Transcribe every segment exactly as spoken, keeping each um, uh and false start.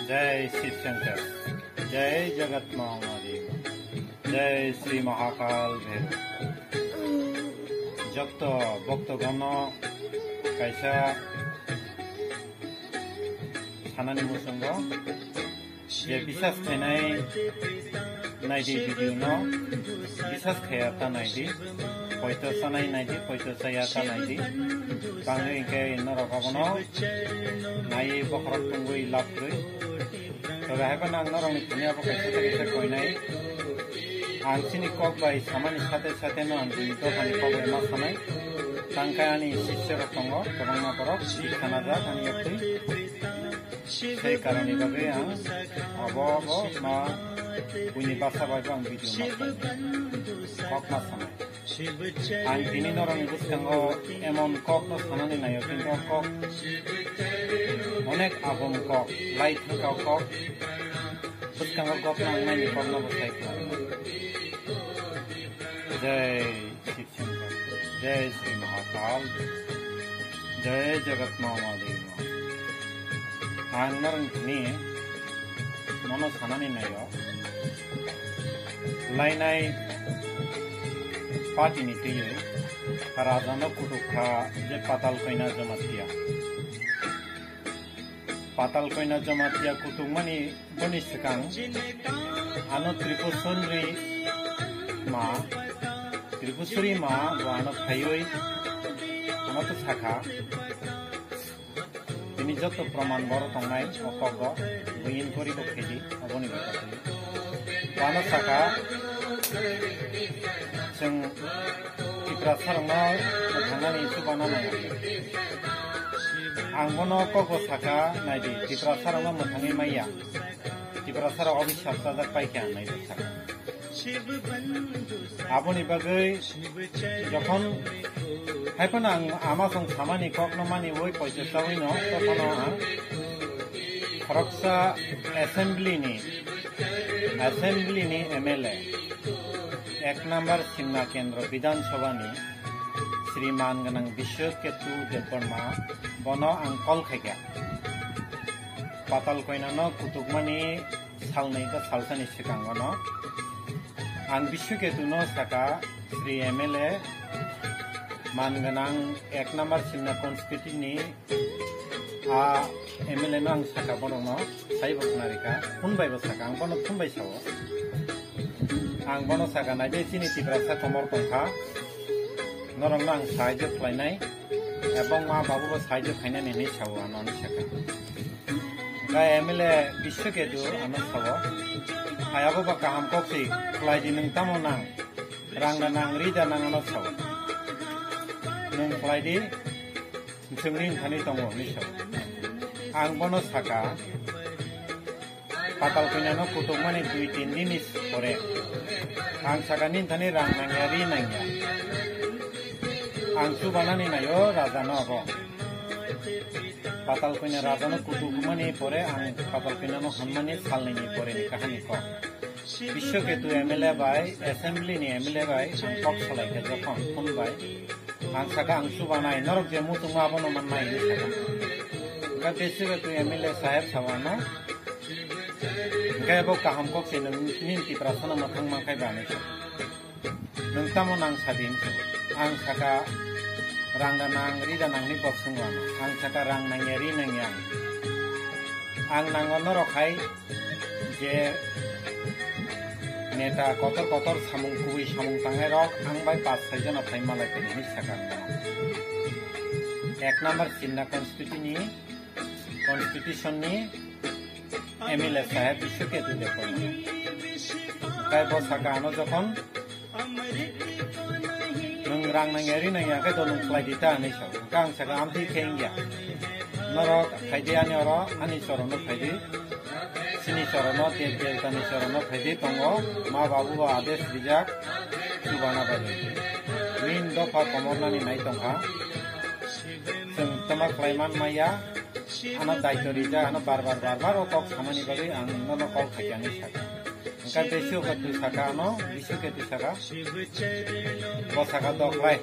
Jai Shiv Shankar, Jai Jagat Mahamadev, Jai Shri Mahakal Bhairu. Jotto bhokto gono kaisa sanani muchungo je bisas khainai naidi video no, bisas khaya ta naidi, poito sanai naidi, poito saya ta naidi. Tangwi hwnkhe norok abono naiwi bokhorok tungwi lab kwrwi. Tobe hai phano ang norokni thani abo kaisa tei kaisa koinai. Ang chini kok bai samani sate sate no ang bini dophani kok bai ma sanai. Tangkhe ani sisya rok tongo, kwbangma borok sik sanajak ani yaktwi. Sei karoni bagwi ang abo abo ma buini basa bai bo ang video ma sanai. Kok ma sanai. Ang tini norokni bwskango emon kokno sanani naio, kintu o kok onek agom kok, lai thangka kok, bwskango gopna wngnaini kokno bo sai khlaio. Jai Shiv Shankar, Jai Shri Mahakal, Jai Jagat Mahamadev. Ang norokni thani mono sanani naio. Lainai patini twiwi rajano kutuk kha je Patal Koina Jamatia. Patal Koina Jamatia kutukmani boni swkang ano Tripusundri ma, Tripusuri ma bo ano phaiwi ano to sakha. Tini joto proman boro tongnai o kogo, buin kori bo khedi, aboni bagwi. Wano saka, chwng Tiprasa rokno mwthangnani chubana nangya. Ang bono kogo saka, naidi, Tiprasa rokno mwthangwi maya. Tiprasa rok obisap chajak paikha, naidi saka. Aboni bagwi jokhon hai phano ang ama song samani kokno mani oi poito chawi no, tokhano ang khoroksa assembly ni, assembly ni M L A, ek number Simna Kendra Bidhan Sabha ni Shriman gwnang Biswaketu Debbarma, bono ang call khaikha. Patal Koinano kutukmani salnwi ba salsani swkango no ang Biswaketuno saka, Shri M L A, man gwnang ek number Simna constituency ni a M L A no ang saka, borokno saibo khwnarikha, phone bai bo saka, ang bono phone bai sao. Ang bono saka, naidi chini Tiprasa komor tongkha, norokno ang sahajyo khlainai, ebong ma babu bo sahajyo khainani hinwi sao, ano hinwi saka. Hwnkhe M L A Biswaketu ano sao, hai abo ba kaham kok si khlai di, nwng tamo nang, rang da nang, ri da nang, ano sao. Nwng khlai di, chwngni thani tongo hinwi sao. Ang bono saka, Patal Koinano kutukmani dui tin din ni pore. Ang saka nini thani rang nangya, ri nangya. Ang chubanani naio rajano abo. Patal Koina rajano kutukmani pore ang Patal Koinano hwnmani salnini pore ni kahani kok. Biswaketu M L A bai, assembly ni M L A bai ang kok salaikha jokhon phone bai. Ang saka ang chubanai, norok je muchungma abono mannai hinwi saka. Hwnkhe Biswaketu M L A saheb sawano, hwnkhe bo kaham kok se nwng nini Tiprasano mwthang mankhai ba hinwi saka. Nwng tamo nang sadi hinwi saka. Ang saka rang da nang, ri da nang hinwi kok swngo ano. Ang saka rang nangya, ri nangya ang. Ang nango norok hai je neta kotor kotor samung kubui samung tangnai rok ang bai pas sai jona phai malai phai hinwi saka ang bono. Ek number Simna constituency ni, constitution ni M L A saheb Biswaketu Debbarma. Hwnkhe bo saka ano jokhon nwng rang nangya, ri nangya khe to nwng khlai di ta hinwi sao. Hwnkhe ang saka amtwi khe wngya. Norok phaidi ani oro, ani chorono phaidi. Chini chorono, deb debtani chorono phaidi tongo. Ma babu bo ades rijak, chubana bagwi. Min dopha komornani nai tongkha. Chwng tama khlai man maya. Ano daito rijak, ano bar bar, bar bar o kok samani bagwi ang nono call khaikha hinwi saka. Hwnkhe Biswaketu saka ano, Biswaketu saka, bo saka, "Doklai,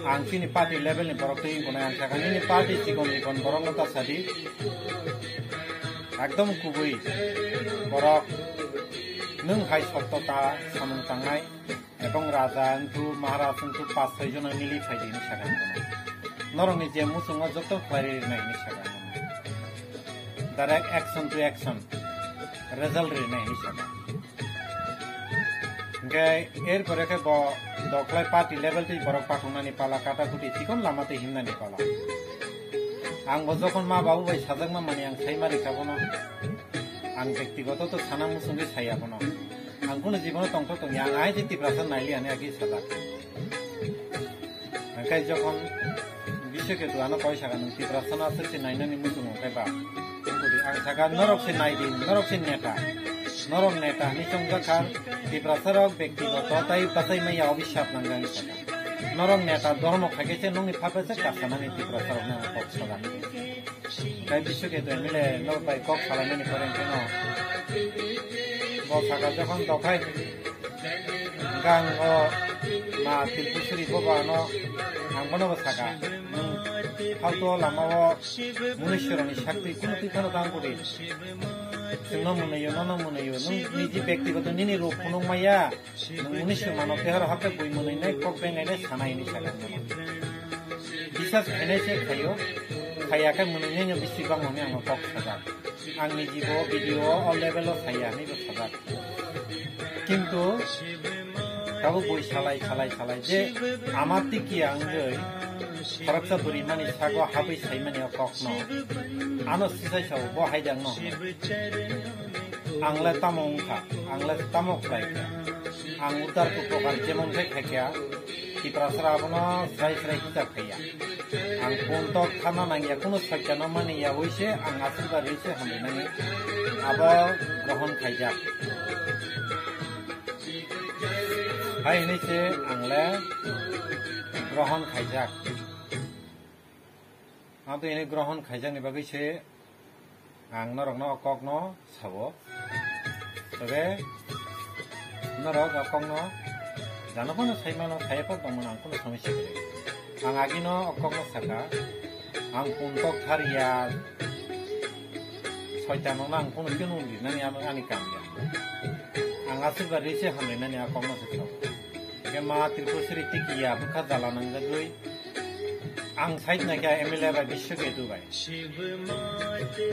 ang chini party level ni borok twi wngkha, ang saka nini party chikon chikon borok no ta sadi." Ekdom kubui borok nwng hai sotto ta samung tangnai ebong raja wngthu, maharaj wngthu, pas soi jona mili phaidi hinwi sakha bono. Norokni je muchungo joto khlai rinai hinwi sakha bono. Direct action to action, result rinai hinwi sakha. Hingke erpore khe bo doklai party level twi borok pathoknani pala, kata kuti chikon lama twi himnani pala. Ang bo jokhon ma babu bai sajakma mani ang sai mari kha bono. Ang bektigoto to sana muchungwi saya bono. Ang kunu jibono tongthok tongya, ang ahai je Tiprasa naili ani agi sajak. Hingke jokhon Biswa Ketu ano koi saka nwng Tiprasa no aswk se nainani muchungo khe ba. Ang saka norok se naidi, norok se neta. Norok neta hinwi chongjak kha, Tiprasa rok bektigoto tai bachai maya obisap nangya hinwi saka. Norok neta dhormo khaikhe se nokni phape se kasanani Tiprasa rokno ang kok sajak. Tei Biswa Ketu M L A norok bai kok salaimani pore hwnkhe no bo saka jokhon dokhai hwnkhe ang o ma Tripusri bobo ano ang bono bo saka, nwng phaltu o lama o munusurokni sakti kunu twi phano tang kudi. Chwngno mwnwi o, nono mwnwi o, nwng niji bektigoto nini rok phunuk maya. Nwng unisho mano, tei oro hakhe bui mwnwinai kok bengainai sanai hinwi sakha ang bono. Bisas khainai se khaio, khaiya khe mwnwinaino bisi bangmani ang kok sajak. Ang ni jibo video o, o level o saya hinwi bo sajak. Kintu tabuk bui salai, salai, salai je ama tikiya wngwi khoroksa bwrwi mani sago habwi saimani o kokno. Ano sisai sao bo haidang no hwnwi. Ang le tamo wngkha, ang le tamo khlai kha. Ang udar upokar jemon khe khaikha, Tiprasara abono srai srai hita khaiya. Ang puntok thana nangya, kunu soikyano mani ya wi se ang aswk bai rwi se hamri nani abo grohon khaijak. Hai hinwi se ang le grohon khaijak. Abo hinwi grohon khaijakni bagwi se ang norokno o kokno sao. Tei norok o kokno jano phano sai mano, sai phano tong mano, ang kunu somosya kwrwi. Ang agino o kokno saka, ang puntok thar ya, soitanrokno ang kunu kunu rinani ano ani kam ya. Ang aswk bai rwi se hamrinani a kokno se sao. Hingke ma Tripusri tiki ya bwkha jala nangjagwi ang side naikha M L A bai Biswa Ketu bai.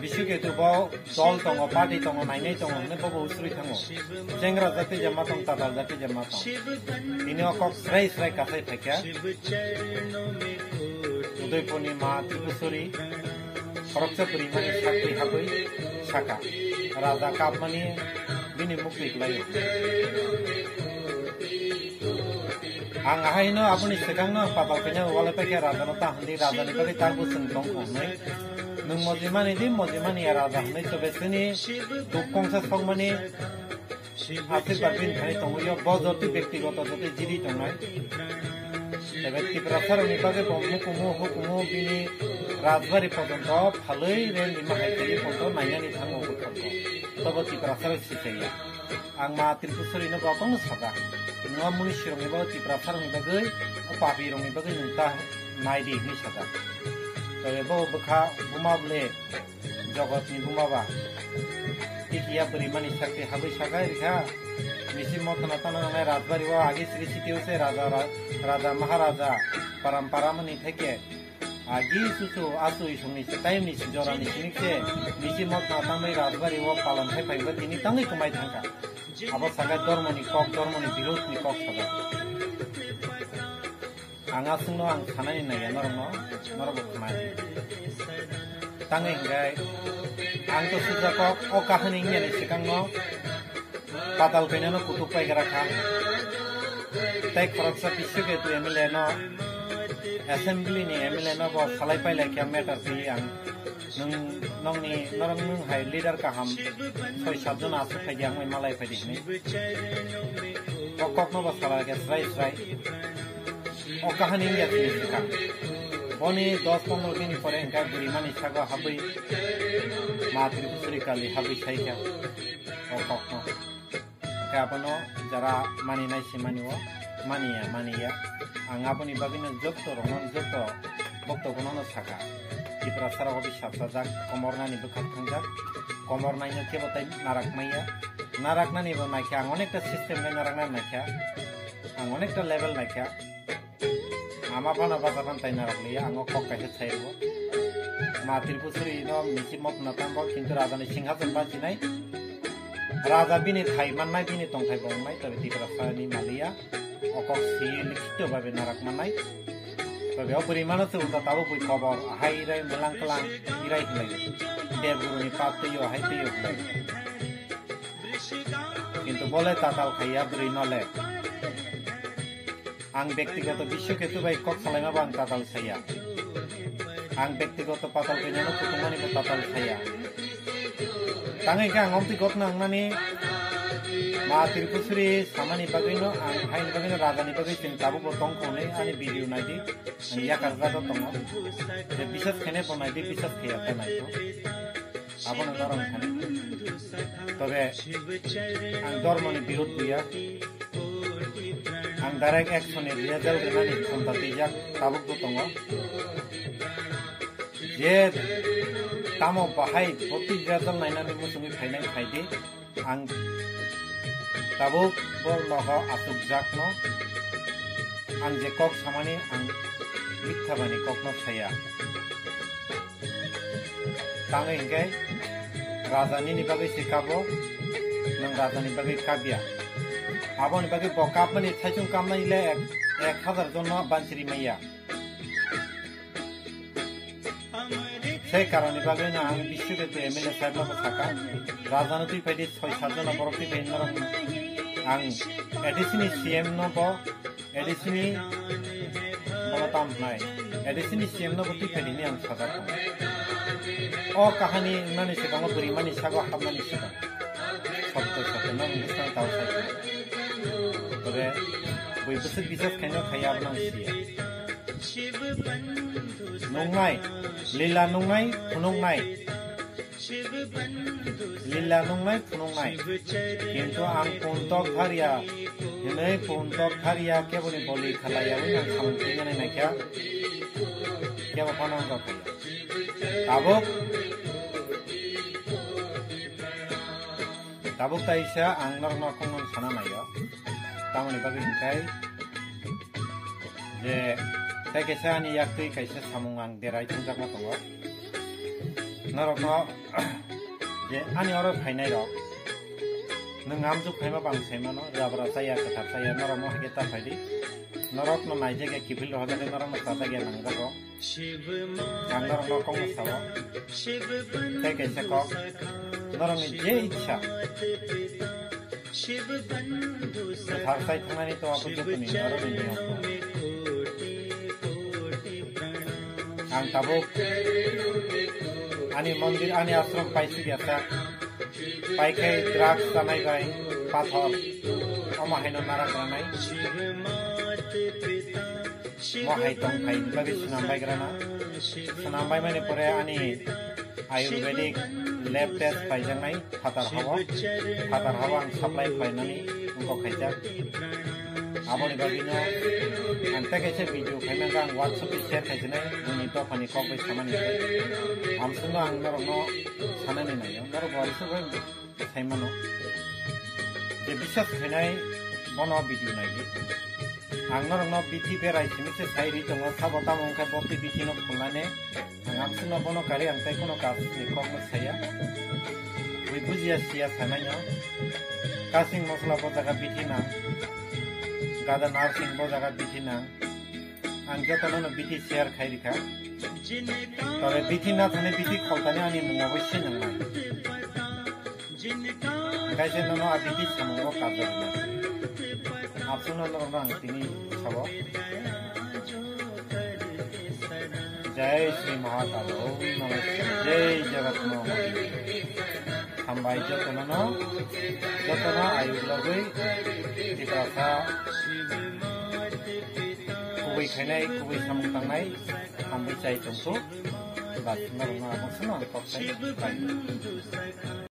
Biswa Ketu bo dol tongo, party tongo, nainai tongo, hwnwi bobo usrwi thango. Chengra jati jema tong, tatal jati jema tong. Tini o kok srai srai kasai phaikha. Udaipurni ma Tripusri, khoroksa bwrwi mani sakri habwi saka. Raja kapmani bini mukti kwlaio. Ang ahaino aboni swkangno patal kanya walai paikha rajano ta hwnwi rajani bagwi ta bwswng tong hwnwi. Nwng mojimani di, mojimani ya raja hwnwi, tobe chini duk kongsa songmani aswk ba bini thani tongwio bo jotwi bektigoto jotwi jiri tongnai. Tebe Tiprasarokni bagwi bo mukumu hukumu bini rajbari pojonto phalwi rel rima hai tini pojonto nainani thango bwkhakgo. Tobo Tiprasarok sikaiya. Ang ma Tripusarino bo tongno saja. Nwng o munisirokni bagwi, Tiprasarokni bagwi, o papirokni bagwi nwng ta naidi hinwi saja. Tebe bo bwkha buma bwle jogotni buma ba. Tikiya bwrwi mani sakti habwi sakai rikha. Misi mothano tano nangnai rajbari o agi sri siti o se raja ra-, raja maharaja param paramani theke. Agi susu asu isongni se time ni si jora ni sinik se misi mothano tangwi rajbari o palam khai phaiba tini tangwi kwmai thangkha. Abo sakai dormoni kok, dormoni birodni kok sabai. Ang aswkno ang sanani naiya norokno, norokbo khwnai. Tangwi hwnkhe ang to sujak kok o kahani wngya ni swkangno patal kainano kutuk paigra kha. Tei khoroksa Biswa Ketu M L A no, assembly ni M L A no bo salai pailai khe matter twi ang. Nwng, nokni, norok nwng hai leader kaham soi sat jona aswk phaidi, ang bai malai phaidi hinwi. O kokno bo sala khe srai srai. O kahani wngya chini swkang. Boni dos pondro din ni pore hwnkhe bwrwi mani sago habwi ma Tripusri kali habwi sai kha o kokno. Hwnkhe abono jara mani nai se mani o, mani ya, mani ya. Ang aboni bagwino jotto rokno, jotto bokto bono no saka. Tiprasa rok obi sapsajak, komor nani bwkhak thangjak, komor naino kebo tai narak maya. Narak nani bo naikha, ang onekta system bai narak nani naikha, ang onekta level naikha. Ama phano bacha phan tai narak liya, ang o kok kaisa sai rwo. Ma Tripusuri no misi mot na tambo, kintu raja ni singhasan bachinai. Raja bini thai mannai, bini tongthai bo wngnai, tobe Tiprasa ni maliya. O kok si likhito babe narak mannai. Tobe o bwrwi mano se ulta tabuk bui kobor ahai irai mwlang kwlang irai hinlai. Dev guru ni pap twiyo ahai twiyo hinlai. Kintu bole tatal khaiya bwrwi nole. Ang bektigoto bisyo ketu bai kok salaima bo ang tatal saya. Ang bektigoto patal kainyano kutumani bo tatal saya. Tangwi khe ang omtwi gotna wngnani ma Tripusuri samani bagwino, ang haini bagwino, rajani bagwi chwng tabukbo tongkha hwnwi ani video naidi, ang yakar jago tongo. Je bisas khainai bo naidi, bisas khaiya khe naikho. Abono norok thani. Tobe ang dhormoni birod buya. Ang direct action ni result rwnani khumta twijak tabukbo tongo. Je tamo bahai boti result nainani muchungwi phainai phaidi, ang tabuk bo nogo achukjakno. Ang je kok samani ang mitha bani kokno saya. Tangwi hinkhe raja nini bagwi se kabo, nwng raja ni bagwi kabya. Aboni bagwi bo kapmani thaichung kamnai le ek, ek hazar jon no bansiri maya. Sei karoni bagwi no ang biswkhe M L A saheb no bo saka, raja no twi phaidi, soi sat jona borok twi phaidi norok, ang A D C ni C M no bo, A D C ni bono tam hwnai, A D C ni C M no bo twi phaidi hinwi ang sajak tongo. O kahani wngnani swkango bwrwi mani sago hapnani swkang. Sotto sotto no wngkha tao sai. Tobe bui bwswk bisas khaino khaiya abono ang siya. Nungnai, lila nungnai, phunuknai. Lila nungnai, phunuknai. Kintu ang puntok thariya, hinwi puntok thariya, keboni boli khalaiya, wi ang samung tinani naikha. Kebo phano wngkha. Tabuk, tabuk taisa ang norokno khongno sana naio. Tamoni bagwi hinkhai je tei kaisa ani yaktwi kaisa samung ang derai thangjakma tongo. Norokno je ani oro phainai rok, nwng amjwk phaima bang saimano, jabra chaya, kwthar chaya, norokno haikhe ta phaidi. Norokno naijak ya, kiphil rohorjak ya, norokno chajak ya, nangjago. Ang norokno kokno sao. Tei kaisa kok, norokni je ichha. Kwthar chai thangnani to abo jotoni norokni niyom. Ang tabuk ani mondir, ani ashram paisuk yasa. Paikhai drugs chanai bai pathor. Omo haino narak ranai. Mo hai tong hai bagwi swnam bai grana. Swnam bai mani pore ani Ayurvedic lab test paijaknai phatar habo. Phatar habo ang supply khlainani wngkok khaijak. Aboni bagwino ang tei kaisa video khaimani ang WhatsApp bai share khaisinai, nini dophani kok bai samani. Amsungno ang norokno sanani naio. Norok bo amsung bai saimano. Je biswas khainai bono video naidi. Ang norokno bithi berai simi se sai ri tongo, sabo tamo wngkha bo twi bithi no phulnani. Ang amsukno bono kari ang tei kheno kaas ni kok no saya. Bui bujiya siya sanai no. Kasing mosla bo jaga bithi nang. Gada narsing bo jaga bithi nang. Ang jotono no bithi share khai rikha. Tore bithi na thani bithi kholtani ani mungo bo sinangnai. Kaisa nono a bithi samungo kajak. Absuna norokno ang tini sabo. Jai Shri Mahakal, Om Namah Shivaya, Jai Jagat Mahakal. Hambai jotono no, jotono ayuk logwi Tiprasa kubui khainai, kubui samung tangnai, hambai chai tongsu. Bas, norokno absuna ang kok sai.